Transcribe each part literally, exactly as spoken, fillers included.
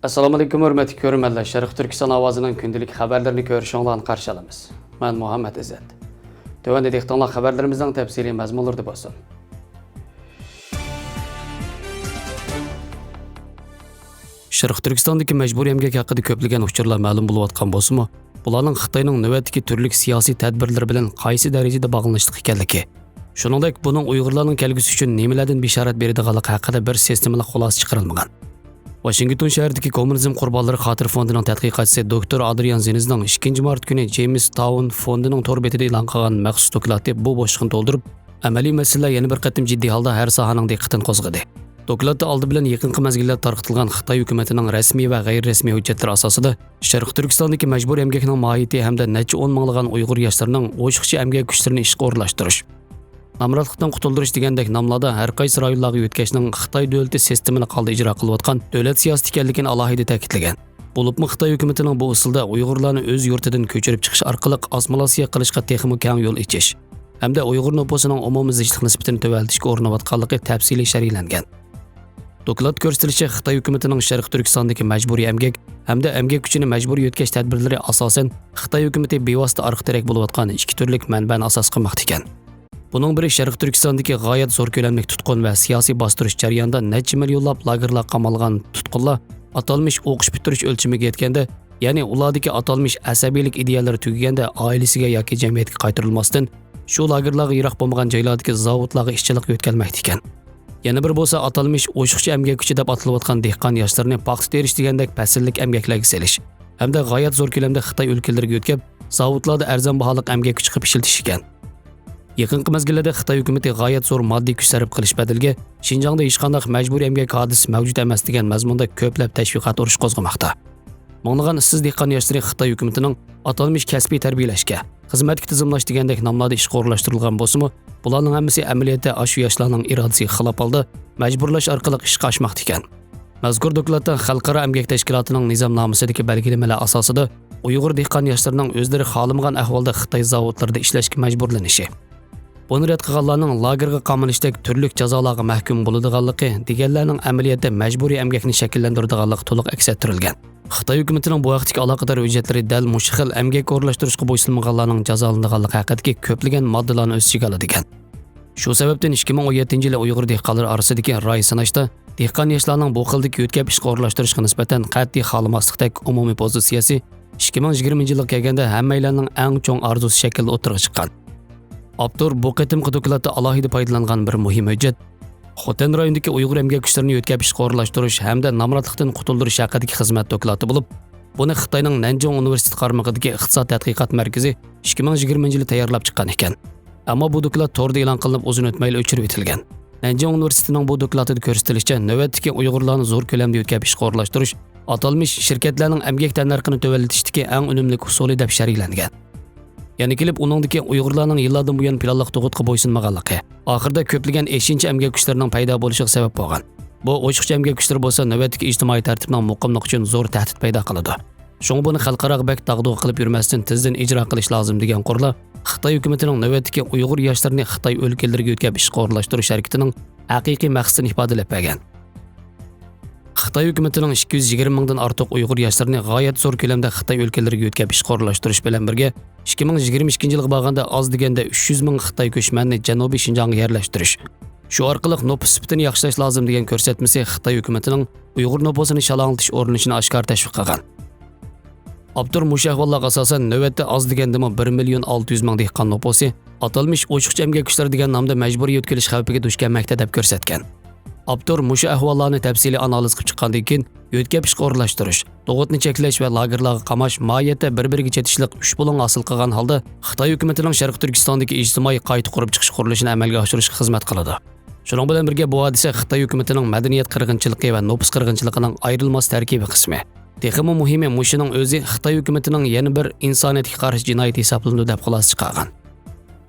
ئەسسالامۇئەلەيكۇم، ھۆرمەتلىك كۆرۈرمەنلەر. شەرقىي تۈركىستان ئاۋازىنىڭ كۈندىلىك خەۋەرلىرىنى كۆرۈشۈڭلارنى قارشى ئالىمىز. مەن مۇھەممەد ئىززەت. تۆۋەندە دىققىتىڭلار خەۋەرلىرىمىزنىڭ تەپسىلىي مەزمۇنلىرىدا بولسۇن. شەرقىي تۈركىستاندىكى مەجبۇرىي ئەمگەك ھەققىدە كۆپلىگەن ئۇچۇرلار مەلۇم بولۇۋاتقان بولسىمۇ، بۇلارنىڭ خىتاينىڭ نۆۋەتتىكى تۈرلۈك سىياسىي تەدبىرلىرى بىلەن قايسى دەرىجىدە باغلىنىشلىق ئىكەنلىكى، شۇنىڭدەك بۇنىڭ ئۇيغۇرلارنىڭ كەلگۈسى ئۈچۈن نېمىلەردىن بېشارەت بېرىدىغانلىقى ھەققىدە بىر سىستېمىلىق خۇلاسە چىقىرىلمىغان. ۋاشىنگتون شەھىرىدىكى كوممۇنىزم قۇربانلىرى خاتىرە فوندىنىڭ تەتقىقاتچىسى دوكتور ئادرىيان زېنزنىڭ ئىككىنچى مارت كۈنى جېيمىس تاۋن فوندىنىڭ تور بېتىدە ئېلان قىلغان مەخسۇس دوكلاتى بۇ بوشلۇقنى تولدۇرۇپ، ئەمەلىي مەسىلىلەر يەنە بىر قېتىم جىددىي ھالدا ھەر ساھەنىڭ دىققىتىنى قوزغىدى. دوكلاتتا ئالدى بىلەن يېقىنقى مەزگىللەردە تارقىتىلغان خىتاي ھۆكۈمىتىنىڭ رەسمىي ۋە غەيرىي رەسمىي ھۆججەتلىرى ئاساسىدا شەرقىي تۈركىستاندىكى مەجبۇرىي ئەمگەكنىڭ ماھىيىتى ھەمدە نەچچە ئون مىڭلىغان ئۇيغۇر ياشلىرىنىڭ ئوشۇقچە ئەمگەك كۈچلىرىنى ئىشقا ئورۇنلاشتۇرۇش، نامراتلىقتىن قۇتۇلدۇرۇش دېگەندەك ناملاردا ھەر قايسى رايونلارغا يۆتكەشنىڭ خىتاي دۆلىتى سىستېمىلىق ھالدا ئىجرا قىلىۋاتقان دۆلەت سىياسىتى ئىكەنلىكىنى ئالاھىدە تەكىتلىگەن. بولۇپمۇ خىتاي ھۆكۈمىتىنىڭ بۇ ئۇسۇلدا ئۇيغۇرلارنى ئۆز يۇرتىدىن كۆچۈرۈپ چىقىش ئارقىلىق ئاسسىمىلياتسىيە قىلىشقا تېخىمۇ كەڭ يول ئېچىش ھەمدە ئۇيغۇر نوپۇسىنىڭ ئومۇمىي زىچلىق نىسبىتىنى تۆۋەنلىتىشكە ئۇرۇنۇۋاتقانلىقى تەپسىلىي شەرھلەنگەن. دوكلاتتا كۆرسىتىلىشىچە، خىتاي ھۆكۈمىتىنىڭ شەرقىي تۈركىستاندىكى مەجبۇرىي ئەمگەك ھەمدە ئەمگەك كۈچىنى مەجبۇرىي يۆتكەش تەدبىرلىرى ئاساسەن خىتاي ھۆكۈمىتى بىۋاسىتە ئارقا تىرەك بولۇۋاتقان ئىككى تۈرلۈك مەنبەنى ئاساس قىلماقتا ئىكەن. بۇنىڭ بىرى شەرقىي تۈركىستاندىكى غايەت زور كۆلەملىك تۇتقۇن ۋە سىياسىي باستۇرۇش جەريانىدا نەچچە مىليونلاپ لاگېرلارغا قامالغان تۇتقۇنلار ئاتالمىش ئوقۇش پۈتتۈرۈش ئۆلچىمىگە يەتكەندە، يەنى ئۇلاردىكى ئاتالمىش ئەسەبىيلىك ئىدىيەلىرى تۈگىگەندە ئائىلىسىگە ياكى جەمئىيەتكە قايتۇرۇلماستىن، شۇ لاگېرلارغا يىراق بولمىغان جايلاردىكى زاۋۇتلارغا ئىشچىلىق يۆتكەلمەكتە ئىكەن. يەنە بىر بولسا ئاتالمىش ئوشۇقچە ئەمگەك كۈچى دەپ ئاتىلىۋاتقان دېھقان ياشلىرىنى پاختا تېرىش دېگەندەك پەسىللىك ئەمگەكلەرگە سېلىش ھەمدە غايەت زور كۆلەمدە خىتاي ئۆلكىلىرىگە يۆتكەپ، زاۋۇتلاردا ئەرزان باھالىق ئەمگەك كۈچى قىلىپ ئىشلىتىش ئىكەن. يېقىنقى مەزگىللەردە خىتاي ھۆكۈمىتى غايەت زور ماددىي كۈچ سەرپ قىلىش بەدىلىگە شىنجاڭدا ھېچقانداق مەجبۇرىي ئەمگەك ھادىسىسى مەۋجۇت ئەمەس دېگەن مەزمۇندا كۆپلەپ تەشۋىقات ئۇرۇشى قوزغىماقتا. مىڭلىغان ئىشسىز دېھقان ياشلىرى خىتاي ھۆكۈمىتىنىڭ ئاتالمىش كەسپىي تەربىيەلەشكە، خىزمەتكە تىزىملاش دېگەندەك ناملاردا ئىشقا ئورۇنلاشتۇرۇلغان بولسىمۇ، بۇلارنىڭ ھەممىسى ئەمەلىيەتتە ئاشۇ ياشلارنىڭ ئىرادىسىگە خىلاپ ھالدا مەجبۇرلاش ئارقىلىق ئىشقا ئاشماقتا ئىكەن. مەزكۇر دوكلاتتا خەلقئارا ئەمگەك تەشكىلاتىنىڭ نىزامنامىسىدىكى بەلگىلىمىلەر ئاساسىدا ئۇيغۇر دېھقان ياشلىرىنىڭ ئۆزلىرى خالىمىغان ئەھۋالدا خىتاي زاۋۇتلىرىدا ئىشلەشكە مەجبۇرلىنىشى، بۇنى رەت قىلغانلارنىڭ لاگېرغا قامىلىشتەك تۈرلۈك جازالارغا مەھكۇم بولىدىغانلىقى، دېگەنلەرنىڭ ئەمەلىيەتتە مەجبۇرىي ئەمگەكنى شەكىللەندۈرىدىغانلىقى تولۇق ئەكس ئەتتۈرۈلگەن. خىتاي ھۆكۈمىتىنىڭ بۇ ھەقتىكى ئالاقىدار ھۆججەتلىرى دەل مۇشۇ خىل ئەمگەككە ئورۇنلاشتۇرۇشقا بويسۇنمىغانلارنىڭ جازالىنىدىغانلىقى ھەققىدىكى كۆپلىگەن ماددىلارنى ئۆز ئىچىگە ئالىدىكەن. شۇ سەۋەبتىن ئىككى مىڭ ئون يەتتىنچى يىلى ئۇيغۇر دېھقانلىرى ئارىسىدىكى راي سىناشتا، دېھقان ياشلارنىڭ بۇ خىلدىكى يۆتكەپ ئىشقا ئورۇنلاشتۇرۇشقا نىسبەتەن قەتئىي خالىماسلىقتەك ئومۇمىي پوزىتسىيەسى ئىككى مىڭ يىگىرمىنچى يىلغا كەلگەندە ھەممەيلەننىڭ ئەڭ چوڭ ئارزۇسى شەكلىدە ئوتتۇرىغا چىققان. ئاپتور بۇ قېتىمقى دوكلاتتا ئالاھىدە پايدىلانغان بىر مۇھىم ھۆججەت، خوتەن رايونىدىكى ئۇيغۇر ئەمگەك كۈچلىرىنى يۆتكەپ ئىشقا ئورۇنلاشتۇرۇش ھەمدە نامراتلىقتىن قۇتۇلدۇرۇش ھەققىدىكى خىزمەت دوكلاتى بولۇپ، بۇنى خىتاينىڭ نەنجىڭ ئۇنىۋېرسىتېتى قارمىقىدىكى ئىقتىساد تەتقىقات مەركىزى ئىككى مىڭ يىگىرمىنچى يىلى تەييارلاپ چىققان ئىكەن. ئەمما بۇ دوكلات توردا ئېلان قىلىنىپ ئۇزۇن ئۆتمەيلا ئۆچۈرۈپ ئېتىلگەن. نەنجىڭ ئۇنىۋېرسىتېتىنىڭ بۇ دوكلاتىدا كۆرسىتىلىشىچە، نۆۋەتتىكى ئۇيغۇرلارنى زور كۆلەمدە يۆتكەپ ئىشقا ئورۇنلاشتۇرۇش ئاتالمىش شىركەتلەرنىڭ ئەمگەك تەننەرخىنى تۆۋەنلىتىشتىكى ئەڭ ئۈنۈملۈك ئۇسۇلى دەپ شەرھلەنگەن. يەنە كېلىپ ئۇنىڭدىكى ئۇيغۇرلارنىڭ يىللاردىن بۇيان پىلانلىق تۇغۇتقا بويسۇنمىغانلىقى، ئاخىرىدا كۆپلىگەن ئېشىنچا ئەمگەك كۈچلىرىنىڭ پەيدا بولۇشىغا سەۋەب بولغان. بۇ ئوشۇقچە ئەمگەك كۈچلىرى بولسا نۆۋەتتىكى ئىجتىمائىي تەرتىپنىڭ مۇقىملىقى ئۈچۈن زور تەھدىت پەيدا قىلىدۇ. شۇڭا بۇنى خەلقئاراغا بەك داغدۇغا قىلىپ يۈرمەستىن تېزدىن ئىجرا قىلىش لازىم دېگەن قۇرلار خىتاي ھۆكۈمىتىنىڭ نۆۋەتتىكى ئۇيغۇر ياشلىرىنى خىتاي ئۆلكىلىرىگە يۆتكەپ ئىشقا ئورۇنلاشتۇرۇش ھەرىكىتىنىڭ ھەقىقىي مەقسىتىنى ئىپادىلەپ بەرگەن. خىتاي ھۆكۈمىتىنىڭ ئىككى يۈز يىگىرمە مىڭدىن ئارتۇق ئۇيغۇر ياشلىرىنى غايەت زور كۆلەمدە خىتاي ئۆلكىلىرىگە يۆتكەپ ئىشقا ئورۇنلاشتۇرۇش بىلەن بىرگە، ئىككى مىڭ يىگىرمە ئىككىنچى يىلغا بارغاندا ئاز دېگەندە ئۈچ يۈز مىڭ خىتاي كۆچمەننى جەنۇبىي شىنجاڭغا يەرلەشتۈرۈش، شۇ ئارقىلىق نوپۇس سۈپىتىنى ياخشىلاش لازىم دېگەن كۆرسەتمىسى خىتاي ھۆكۈمىتىنىڭ ئۇيغۇر نوپۇسىنى شالاڭلىتىش ئۇرۇنۇشىنى ئاشكارا تەشۋىق قىلغان. ئاپتور مۇشۇ ئەھۋاللارغا ئاساسەن، نۆۋەتتە ئاز دېگەندىمۇ بىر مىليون ئالتە يۈز مىڭ دېھقان نوپۇسى ئاتالمىش ئوشۇقچە ئەمگەك كۈچلىرى دېگەن نامدا مەجبۇرىي يۆتكىلىش خەۋپىگە دۇچ كەلمەكتە دەپ كۆرسەتكەن. ئاپتور مۇشۇ ئەھۋاللارنى تەپسىلىي ئانالىز قىلىپ چىققاندىن كېيىن، يۆتكەپ ئىشقا ئورۇنلاشتۇرۇش، تۇغۇتنى چەكلەش ۋە لاگېرلارغا قاماش ماھىيەتتە بىر-بىرىگە چېتىشلىق ئۈچ بۇلۇڭ ھاسىل قىلغان ھالدا، خىتاي ھۆكۈمىتىنىڭ شەرقىي تۈركىستاندىكى ئىجتىمائىي قايتا قۇرۇپ چىقىش قۇرۇلۇشىنى ئەمەلگە ئاشۇرۇشقا خىزمەت قىلىدۇ. شۇنىڭ بىلەن بىرگە، بۇ ھادىسە خىتاي ھۆكۈمىتىنىڭ مەدەنىيەت قىرغىنچىلىقى ۋە نوپۇس قىرغىنچىلىقىنىڭ ئايرىلماس تەركىبىي قىسمى. تېخىمۇ مۇھىمى، مۇشۇنىڭ ئۆزى خىتاي ھۆكۈمىتىنىڭ يەنە بىر ئىنسانىيەتكە قارشى جىنايىتى ھېسابلىنىدۇ، دەپ خۇلاسە چىقارغان.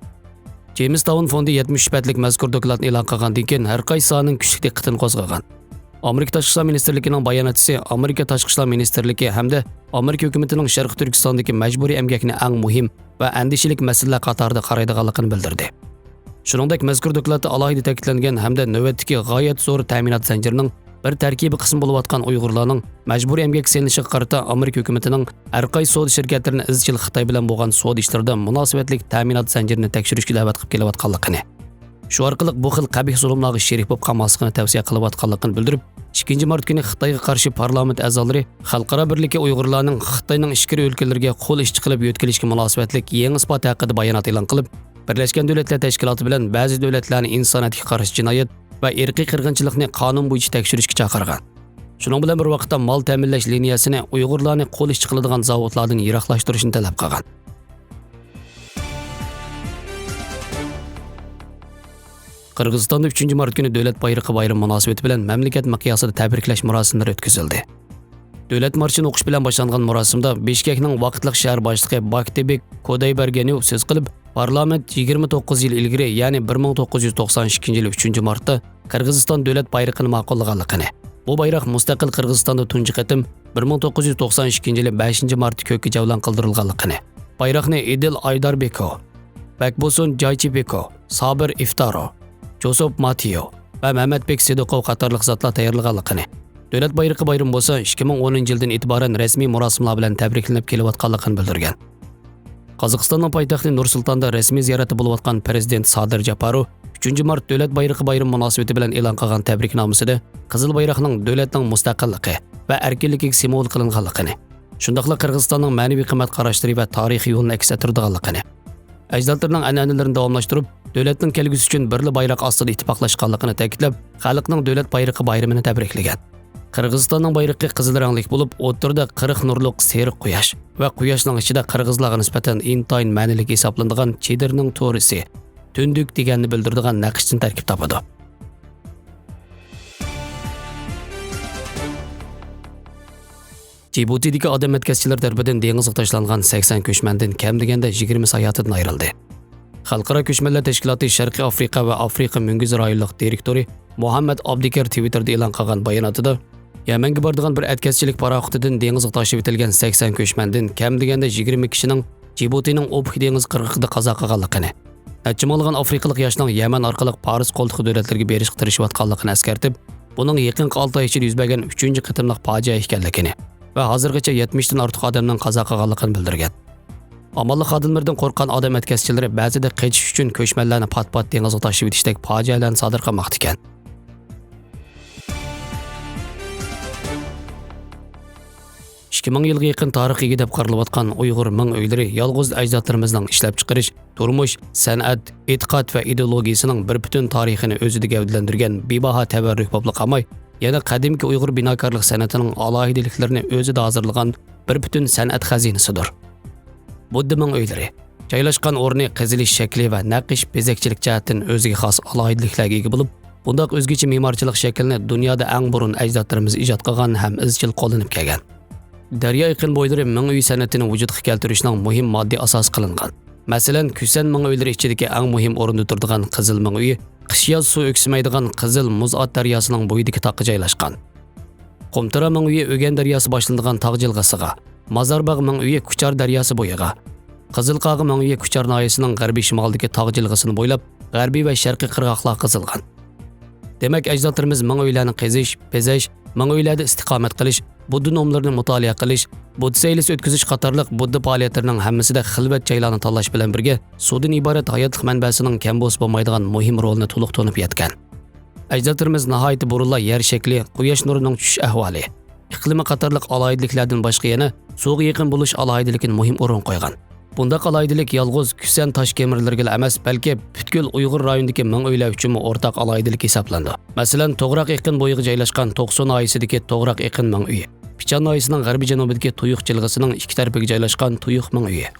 جېيمىس تاۋن فوندى يەتمىش ئۈچ بەتلىك مەزكۇر دوكلاتنى ئېلان قىلغاندىن كېيىن، ھەر قايسى ساھەنىڭ كۈچلۈك دىققىتىنى قوزغىغان. ئامېرىكا تاشقى ئىشلار مىنىستىرلىكىنىڭ باياناتچىسى ئامېرىكا تاشقى ئىشلار مىنىستىرلىكى ھەمدە ئامېرىكا ھۆكۈمىتىنىڭ شەرقىي تۈركىستاندىكى مەجبۇرىي ئەمگەكنى ئەڭ مۇھىم ۋە ئەندىشىلىك مەسىلىلەر قاتارىدا قارايدىغانلىقىنى بىلدۈردى. شۇنىڭدەك، مەزكۇر دوكلاتتا ئالاھىدە تەكىتلەنگەن ھەمدە نۆۋەتتىكى غايەت زور تەمىنات زەنجىرىنىڭ بىر تەركىبىي قىسمى بولۇۋاتقان ئۇيغۇرلارنىڭ مەجبۇرىي ئەمگەككە سېلىنىشىغا قارىتا ئامېرىكا ھۆكۈمىتىنىڭ ھەر قايسى سودا شىركەتلىرىنى ئىزچىل خىتاي بىلەن بولغان سودا ئىشلىرىدا مۇناسىۋەتلىك تەمىنات زەنجىرىنى تەكشۈرۈشكە دەۋەت قىلىپ كېلىۋاتقانلىقىنى، شۇ ئارقىلىق بۇ خىل قەبىھ زۇلۇملارغا شېرىك بولۇپ قالماسلىقىنى تەۋسىيە قىلىۋاتقانلىقىنى بىلدۈرۈپ، ئىككىنچى مارت كۈنى خىتايغا قارشى پارلامېنت ئەزالىرى خەلقئارا بىرلىكى ئۇيغۇرلارنىڭ خىتاينىڭ ئىچكىرى ئۆلكىلىرىگە قول ئىشچى قىلىپ يۆتكىلىشكە مۇناسىۋەتلىك يېڭى ئىسپات ھەققىدە بايانات ئېلان قىلىپ، بىرلەشكەن دۆلەتلەر تەشكىلاتى بىلەن بەزى دۆلەتلەرنى ئىنسانىيەتكە قارشى جىنايەت ۋە ئىرقىي قىرغىنچىلىقنى قانۇن بويىچە تەكشۈرۈشكە چاقىرغان. شۇنىڭ بىلەن بىر ۋاقىتتا، مال تەمىنلەش لىنىيەسىنى ئۇيغۇرلارنى قول ئىشچى قىلىدىغان زاۋۇتلاردىن يىراقلاشتۇرۇشنى تەلەپ قىلغان. قىرغىزىستاندا ئۈچىنچى مارت كۈنى دۆلەت بايرىقى بايرىمى مۇناسىۋىتى بىلەن مەملىكەت مىقياسىدا تەبرىكلەش مۇراسىملىرى ئۆتكۈزۈلدى. دۆلەت مارشىنى ئوقۇش بىلەن باشلانغان مۇراسىمدا بىشكەكنىڭ ۋاقىتلىق شەھەر باشلىقى باكتىبېك كودايبېرگېنېۋ سۆز قىلىپ، پارلامېنت يىگىرمە توققۇز يىل ئىلگىرى، يەنى بىر مىڭ توققۇز يۈز توقسان ئىككىنچى يىلى ئۈچىنچى مارتتا قىرغىزىستان دۆلەت بايرىقىنى ماقۇللىغانلىقىنى، بۇ بايراق مۇستەقىل قىرغىزىستاندا تۇنجى قېتىم بىر مىڭ توققۇز يۈز توقسان ئىككىنچى يىلى بەشىنچى مارتتا كۆككە جەۋلان قىلدۇرۇلغانلىقىنى، بايراقنى ئىدىل ئايداربېكو، بەكبوسۇن جايچىبېكو، سابىر ئىفتارو، جوسوپ ماتېئو ۋە مەمەتبېك سىدىقوۋ قاتارلىق زاتلار تەييارلىغانلىقىنى، دۆلەت بايرىقى بايرىمى بولسا ئىككى مىڭ ئونىنچى يىلدىن ئېتىبارەن رەسمىي مۇراسىملار بىلەن تەبرىكلىنىپ كېلىۋاتقانلىقىنى بىلدۈرگەن. قازاقىستاننىڭ پايتەختى نۇر سۇلتاندا رەسمىي زىيارەتتە بولۇۋاتقان پىرېزىدېنت سادىر جاپارو ئۈچىنچى مارت دۆلەت بايرىقى بايرىمى مۇناسىۋىتى بىلەن ئېلان قىلغان تەبرىكنامىسىدە قىزىل بايراقنىڭ دۆلەتنىڭ مۇستەقىللىقى ۋە ئەركىنلىكىگە سىمۋول قىلىنغانلىقىنى، شۇنداقلا قىرغىزىستاننىڭ مەنىۋى قىممەت قاراشلىرى ۋە تارىخىي يولىنى ئەكس ئەتتۈرىدىغانلىقىنى، ئەجدادلىرىنىڭ ئەنئەنىلىرىنى داۋاملاشتۇرۇپ، دۆلەتنىڭ كەلگۈسى ئۈچۈن بىرلا بايراق ئاستىدا ئىتتىپاقلاشقانلىقىنى تەكىتلەپ، خەلقنىڭ دۆلەت بايرىقى بايرىمىنى تەبرىكلىگەن. قىرغىزىستاننىڭ بايرىقى قىزىل رەڭلىك بولۇپ، ئوتتۇرىدا قىرىق نۇرلۇق سېرىق قۇياش ۋە قۇياشنىڭ ئىچىدە قىرغىزلارغا نىسبەتەن ئىنتايىن مەنىلىك ھېسابلىنىدىغان چېدىرنىڭ تورىسى، تۈندۈك دېگەننى بىلدۈرىدىغان نەقىشتىن تەركىب تاپىدۇ. جىبۇتىدىكى ئادەم ئەتكەسچىلىرى تەرىپىدىن دېڭىزغا تاشلانغان سەكسەن كۆچمەندىن كەم دېگەندە يىگىرمىسى ھاياتىدىن ئايرىلدى. خەلقئارا كۆچمەنلەر تەشكىلاتى شەرقىي ئافرىقا ۋە ئافرىقا مۈڭگۈزى رايونلۇق دىرېكتورى مۇھەممەد ئابدىكېر تىۋىتتېردا ئېلان قىلغان باياناتىدا، يەمەنگە بارىدىغان بىر ئەتكەسچىلىك پاراخوتىدىن دېڭىزغا تاشلىۋېتىلگەن سەكسەن كۆچمەندىن كەم دېگەندە يىگىرمە كىشىنىڭ جىبۇتىنىڭ ئوپۇك دېڭىزى قىرغىقىدا قازا قىلغانلىقىنى، نەچچە مىڭلىغان ئافرىقىلىق ياشنىڭ يەمەن ئارقىلىق پارس قولتۇقى دۆلەتلىرىگە بېرىشقا تىرىشىۋاتقانلىقىنى ئەسكەرتىپ، بۇنىڭ يېقىنقى ئالتە ئاي ئىچىدە يۈز بەرگەن ئۈچىنچى قېتىملىق پاجىئە ئىكەنلىكىنى ۋە ھازىرغىچە يەتمىشتىن ئارتۇق ئادەمنىڭ قازا قىلغانلىقىنى بىلدۈرگەن. ئامانلىق خادىملىرىدىن قورققان ئادەم ئەتكەسچىلىرى بەزىدە قېچىش ئۈچۈن كۆچمەنلەرنى پات-پات دېڭىزغا تاشلىۋېتىشتەك پاجىئەلەرنى سادىر قىلماقتا ئىكەن. ئىككى مىڭ يىلغا يېقىن تارىخقا ئىگە دەپ قارىلىۋاتقان ئۇيغۇر مىڭ ئۆيلىرى يالغۇز ئەجدادلىرىمىزنىڭ ئىشلەپچىقىرىش، تۇرمۇش، سەنئەت، ئېتىقاد ۋە ئىدېئولوگىيىسىنىڭ بىر پۈتۈن تارىخىنى ئۆزىدە گەۋدىلەندۈرگەن بىباھا تەۋەررۈك بولۇپلا قالماي، يەنە قەدىمكى ئۇيغۇر بىناكارلىق سەنئىتىنىڭ ئالاھىدىلىكلىرىنى ئۆزىدە ھازىرلىغان بىر پۈتۈن سەنئەت خەزىنىسىدۇر. بۇددا مىڭ ئۆيلىرى جايلاشقان ئورنى، قېزىلىش شەكلى ۋە نەقىش بېزەكچىلىك جەھەتتىن ئۆزىگە خاس ئالاھىدىلىكلەرگە ئىگە بولۇپ، بۇنداق ئۆزگىچە مېمارچىلىق شەكلىنى دۇنيادا ئەڭ بۇرۇن ئەجدادلىرىمىز ئىجاد قىلغان ھەم ئىزچىل قوللىنىپ كەلگەن. دەريا ئېقىن بويلىرى مىڭ ئۆي سەنئىتىنى ۋۇجۇدقا كەلتۈرۈشنىڭ مۇھىم ماددىي ئاساسى قىلىنغان. مەسىلەن، كۈسەن مىڭ ئۆيلىرى ئىچىدىكى ئەڭ مۇھىم ئورۇندا تۇرىدىغان قىزىل مىڭ ئۆيى قىش-ياز سۇ ئۆكسىمەيدىغان قىزىل مۇزئات دەرياسىنىڭ بويىدىكى تاغقا جايلاشقان. قۇمتارا مىڭ ئۆيى ئۆگەن دەرياسى باشلىنىدىغان تاغ جىلغىسىغا، مازارباغ مىڭ ئۆيى كۇچار دەرياسى بويىغا، قىزىل قاغا مىڭ ئۆيى كۇچار ناھىيەسىنىڭ غەربىي شىمالىدىكى تاغ جىلغىسىنى بويلاپ، غەربىي ۋە شەرقىي قىرغاقلارغا قېزىلغان. دېمەك، ئەجدادلىرىمىز مىڭ ئۆيلەرنى قېزىش، بېزەش، مىڭ ئۆيلەردە ئىستىقامەت قىلىش، بۇددا نوملىرىنى مۇتالىئە قىلىش، بۇددا سەيلىسى ئۆتكۈزۈش قاتارلىق بۇددا پائالىيەتلىرىنىڭ ھەممىسىدە خىلۋەت جايلارنى تاللاش بىلەن بىرگە، سۇدىن ئىبارەت ھاياتلىق مەنبەسىنىڭ كەم بولسا بولمايدىغان مۇھىم رولىنى تولۇق تونۇپ يەتكەن. ئەجدادلىرىمىز ناھايىتى بۇرۇنلا يەر شەكلى، قۇياش نۇرىنىڭ چۈشۈش ئەھۋالى، ئىقلىمى قاتارلىق ئالاھىدىلىكلەردىن باشقا يەنە سۇغا يېقىن بولۇش ئالاھىدىلىكىنى مۇھىم ئورۇنغا قويغان. بۇنداق ئالاھىدىلىك يالغۇز كۈسەن تاش كېمىرلىرىگىلا ئەمەس، بەلكى پۈتكۈل ئۇيغۇر رايونىدىكى مىڭ ئۆيلەر ئۈچۈنمۇ ئورتاق ئالاھىدىلىك ھېسابلىنىدۇ. مەسىلەن، توغراق ئېقىن بويىغا جايلاشقان توقسۇ ناھىيەسىدىكى توغراق ئېقىن مىڭ ئۆيى، پىچان ناھىيەسىنىڭ غەربىي جەنۇبىدىكى تۇيۇق جىلغىسىنىڭ ئىككى تەرىپىگە جايلاشقان تۇيۇق مىڭ ئۆيى،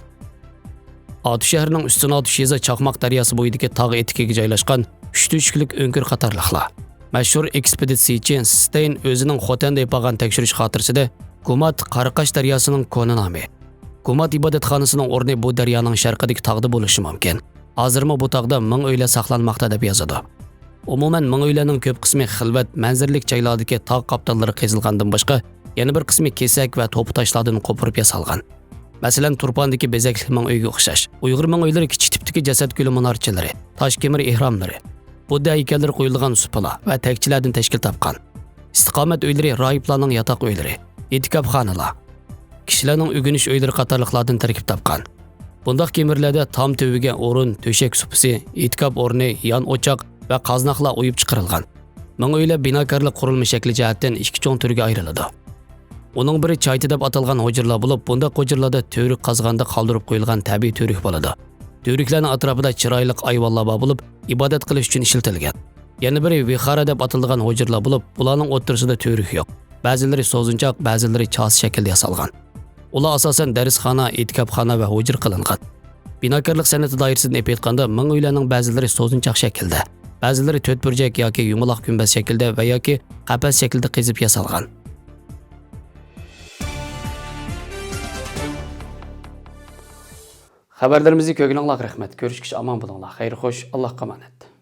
ئاتۇش شەھىرىنىڭ ئۈستۈن ئاتۇش يېزا چاقماق دەرياسى بويىدىكى تاغ ئېتىكىگە جايلاشقان ئۈچ تۆشۈكلۈك ئۆڭكۈر قاتارلىقلار. مەشھۇر ئېكسپېدىتسىيچى ستېين ئۆزىنىڭ خوتەندە ئېلىپ بارغان تەكشۈرۈش خاتىرىسىدە، گۇمات قاراقاش دەرياسىنىڭ كونا نامى. گۇمات ئىبادەتخانىسىنىڭ ئورنى بۇ دەريانىڭ شەرقىدىكى تاغدا بولۇشى مۇمكىن. ھازىرمۇ بۇ تاغدا مىڭ ئۆيلەر ساقلانماقتا، دەپ يازىدۇ. ئومۇمەن، مىڭ ئۆيلەرنىڭ كۆپ قىسمى خىلۋەت، مەنزىرىلىك جايلاردىكى تاغ قاپتاللىرى قېزىلغاندىن باشقا، يەنە بىر قىسمى كېسەك ۋە توپا تاشلاردىن قوپۇرۇپ ياسالغان. مەسىلەن، تۇرپاندىكى بېزەكلىك مىڭ ئۆيگە ئوخشاش، ئۇيغۇر مىڭ ئۆيلىرى كىچىك تىپتىكى جەسەت گۈلى مۇنارچىلىرى، تاش كېمىر ئېھراملىرى، بۇددا ھەيكەللىرى قويۇلغان سۇپىلار ۋە تەكچىلەردىن تەشكىل تاپقان. ئىستىقامەت ئۆيلىرى راھىبلارنىڭ ياتاق ئۆيلىرى، ئېتىكاپخانىلار، كىشىلەرنىڭ ئۆگىنىش ئۆيلىرى قاتارلىقلاردىن تەركىب تاپقان. بۇنداق كېمىرلەردە تام تۈۋىگە ئورۇن، تۆشەك سۇپىسى، ئېتىكاپ ئورنى، يان ئوچاق ۋە قازناقلار ئويۇپ چىقىرىلغان. مىڭ ئۆيلەر بىناكارلىق قۇرۇلما شەكلى جەھەتتىن ئىككى چوڭ تۈرگە ئايرىلىدۇ. ئۇنىڭ بىرى چايتى دەپ ئاتالغان ھۇجرىلار بولۇپ، بۇنداق ھۇجرىلاردا تۈۋرۈك قازغاندا قالدۇرۇپ قويۇلغان تەبىئىي تۈۋرۈك بولىدۇ. تۈۋرۈكلەرنىڭ ئەتراپىدا چىرايلىق ئايۋانلار بار بولۇپ، ئىبادەت قىلىش ئۈچۈن ئىشلىتىلگەن. يەنە بىرى ۋىخارا دەپ ئاتىلىدىغان ھۇجرىلار بولۇپ، بۇلارنىڭ ئوتتۇرىسىدا تۈۋرۈك يوق. بەزىلىرى سوزۇنچاق، بەزىلىرى چاسا شەكلىدە ياسالغان. ئۇلار ئاساسەن دەرسخانا، ئېتىكاپخانا ۋە ھۇجرا قىلىنغان. بىناكارلىق سەنئىتى دائىرىسىدىن ئېلىپ ئېيتقاندا، مىڭ ئۆيلەرنىڭ بەزىلىرى سوزۇنچاق شەكلىدە، بەزىلىرى تۆتبۇرجەك ياكى يۇمىلاق گۈمبەز شەكلىدە ۋە ياكى قەپەس شەكلىدە قېزىپ ياسالغان. خەۋەرلىرىمىزنى كۆرگىنىڭلارغا رەھمەت. كۆرۈشكىچە ئامان بولۇڭلار. خەير خوش، ئاللاھقا ئامانەت.